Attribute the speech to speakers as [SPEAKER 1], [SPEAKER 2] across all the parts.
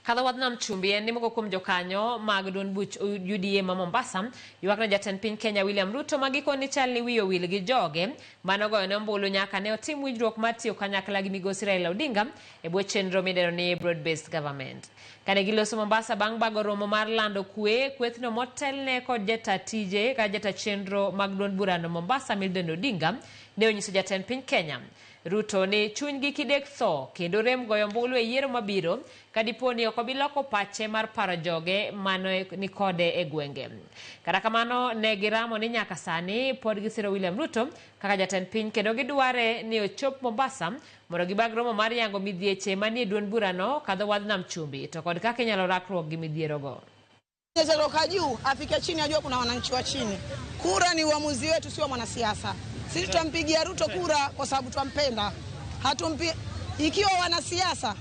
[SPEAKER 1] Kadho wadh nam chumbi en ni moko kuom jokanyo mag duond buch UDA ma Mombasa ywak ne jatend piny Kenya William Ruto ma gikoni chal ni wiye owil gi joge mane ogoyone ombulu nyaka ne otim winjruok mar tiyo kanyakla gi migosi Raila Odinga e bwo chenro midendo ni Broad Based Government. Kane giloso Mombasa bang' bago romo mar lando kwe, kwethno motelne kod jata tije kata jata chenro mag duond burano Mombasa Mildred Odinga ne onyiso jatend piny Kenya Ruto ni chunygi kidek tho kendo rem goyo ombulu e yiero mabiro ka dipo ni ok obi loko pache mar paro joge mane ni kode e gwenge. Kata kamano ne giramo ni nyaka sani pod gisiro William Ruto kaka jatend piny kendo gidware ni ochop Mombasa mondo gibag romo mar yango midhieche manie duond burano kadho wadh nam chumbi to kod kaka inyalo rakruok gi midhierogo.
[SPEAKER 2] Toka juu afike chini, ajue kuna wananchi wa chini. Kura ni uamuzi wetu, sio mwanasiasa. Sisi tutampigia Ruto kura kwa sababu twampenda. Hatumpi ikiwa wanasiasa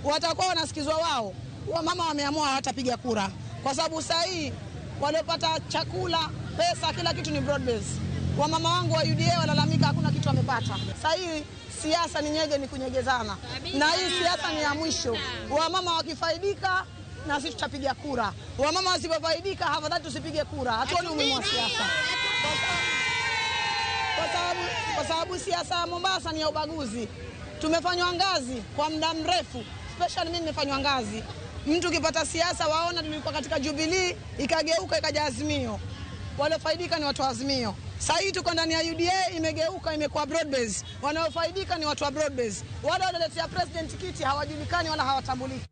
[SPEAKER 2] watakuwa wanasikizwa wao, wamama wameamua hawatapiga kura, kwa sababu saa hii waliopata chakula, pesa, kila kitu ni broad base. Wamama wangu wa UDA walalamika hakuna kitu wamepata. Saa hii siasa ni nyege, ni kunyegezana, na hii siasa ni ya mwisho. Wamama wakifaidika na sisi tutapiga kura. Wamama wasipofaidika, afadhali tusipige kura. Hatuoni umuhimu wa siasa kwa sababu siasa ya Mombasa ni ya ubaguzi. Tumefanywa ngazi kwa muda mrefu, especially mimi nimefanywa ngazi. Mtu ukipata siasa, waona tulikuwa katika Jubilee ikageuka ikaja Azimio, waliofaidika ni watu wa Azimio. Sasa hii tuko ndani ya UDA imegeuka imekuwa broad base, wanaofaidika ni watu wa broad base. Wale walioletea president kiti hawajulikani wala hawatambuliki.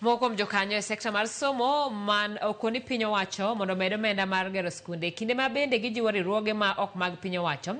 [SPEAKER 1] Moko kuom jokanyo e sekta mar somo man okoni piny owacho mondo omed omenda mar gero skunde kinde ma bende gijiwo riwruoge ma ok mag piny owacho.